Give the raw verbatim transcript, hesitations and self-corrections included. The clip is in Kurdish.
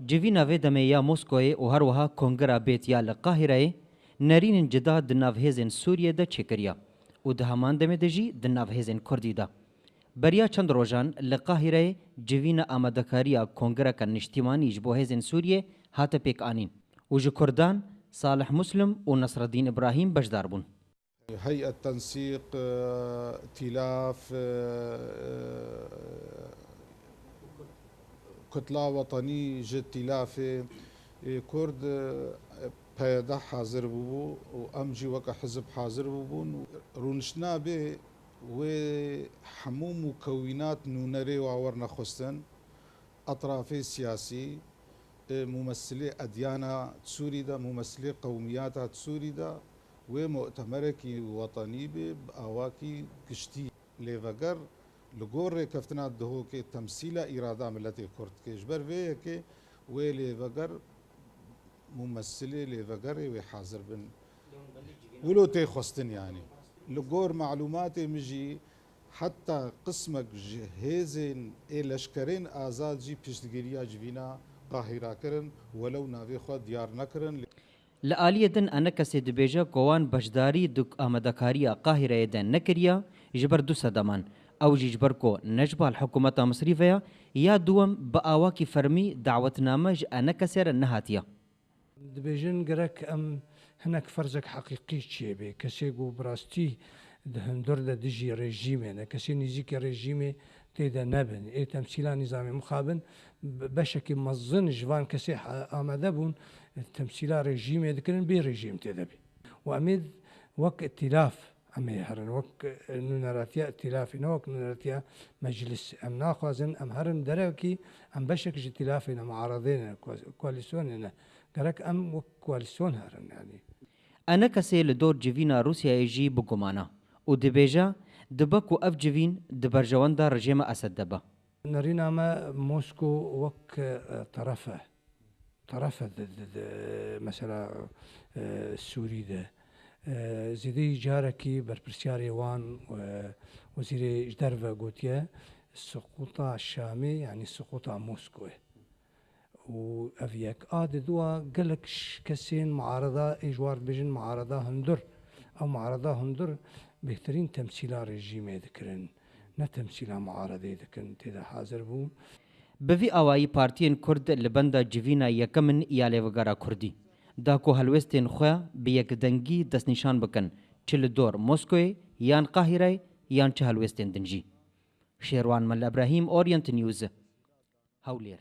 Civîna vê demê ya Moskoyê û her wiha kongera bêt ya li Qahireyê nerînên cida di nav hêzên Sûriyê de çêkiriya û di heman demê de jî di nav hêzên Kurdî de. Beriya çend rojan li Qahireyê civîna amadekariya kongereke niştîmanî ji bo hêzên Sûriyê hate pêkanîn û ji Kurdan Salih Muslim û Nasreddîn Îbrahîm beşdar bûn. Heyet tensîq, e, îtîlaf, e, kutla wetenî ji îtîlafê, e, Kurd, e, P Y D hazir bûbû û em jî weke hizb hazir bûbûn. Rûniştina bê wê hemû mukewînat nûnerê wa werne xwestin. Etrafê siyasî, e, mûmesilê edyana Sûrî de, mûmesilê qewmiyata Sûrî de wê mu'temerekî wetenî bê, bi awakî giştî lêveger li gor rêkeftina Duhokê temsîla îrada miletê Kurd dike. Ji ber vê yekê wê lêveger, mûmesilê lêvegerê wê hazir bin. Wilo tê xwestin yanî. Li gor malûmatê min jî heta qismek ji hêzên ê leşkerên azad jî piştgiriya civîna Qahîra kirin, welew navê xwe diyar nekirin. Li aliyê din ENKSê dibêje ku wan beşdarî di amadekariya Qahireyê de nekiriya ji ber du sedeman. Ew jî ji ber ku ne ji bal hikûmeta Misrî ve ya, ya duwem bi awakî fermî dawetname ji ENKSê re nehatiye. Dibêjin gerek em hinek ferzek heqîqî çêbê. Kesê ku bi rastî di hundir de dijî rejîmê ne, kesê nîzîkê rejîmê tê de nebin. Ê temsîla nîzamê mixabin be-, beşekî mezin ji van kesê he-, amade bûn, temsîla rejîmê dikirin, bê rejîm tê de bî. Û em ê wek îtîlaf em ê herin, wek nûneratiya îtîlafê, ne wek nûneratiya meclis. Em naxwazin em herin derewekî, em beşek ji îtîlafê ne, muaredê ne, ko-, koalîsyonê ne. Gerek em wek koalîsyon herin, yanî. ENKSê li dor civîna Rûsyayê jî bi guman e û dibêje, dibe ku ev civîn di berjewenda rejêma Esed de be. Nerîna me Mosko wek, e, teref e. Teref e di, di, di mesela, e, Sûrî de. E, zêdeyî carekî berpirsyarê wan, e, wezîrê ji derve gotiye, siqûta Şamê, yanî siqûta Moskoyê. Û ev yek. A di dua gelek ş-, kesên muareda, ê ji war dibêjin muareda hundir. Ew muareda hundir bêhtirîn temsîla rejîmê dikirin. Ne temsîla muaredê dikin, tê de hazir bûn. Bi vî awayî partiyên Kurd li benda civîna yekemin ya lêvegera Kurdî da ku helwêstên xwe bi yekdengî destnîşan bikin, çi li dor Moskoyê yan Qahîreyê yan çi helwêstên din jî. Şêrwan Mel Ebrahîm, Orient News, Hewlêr.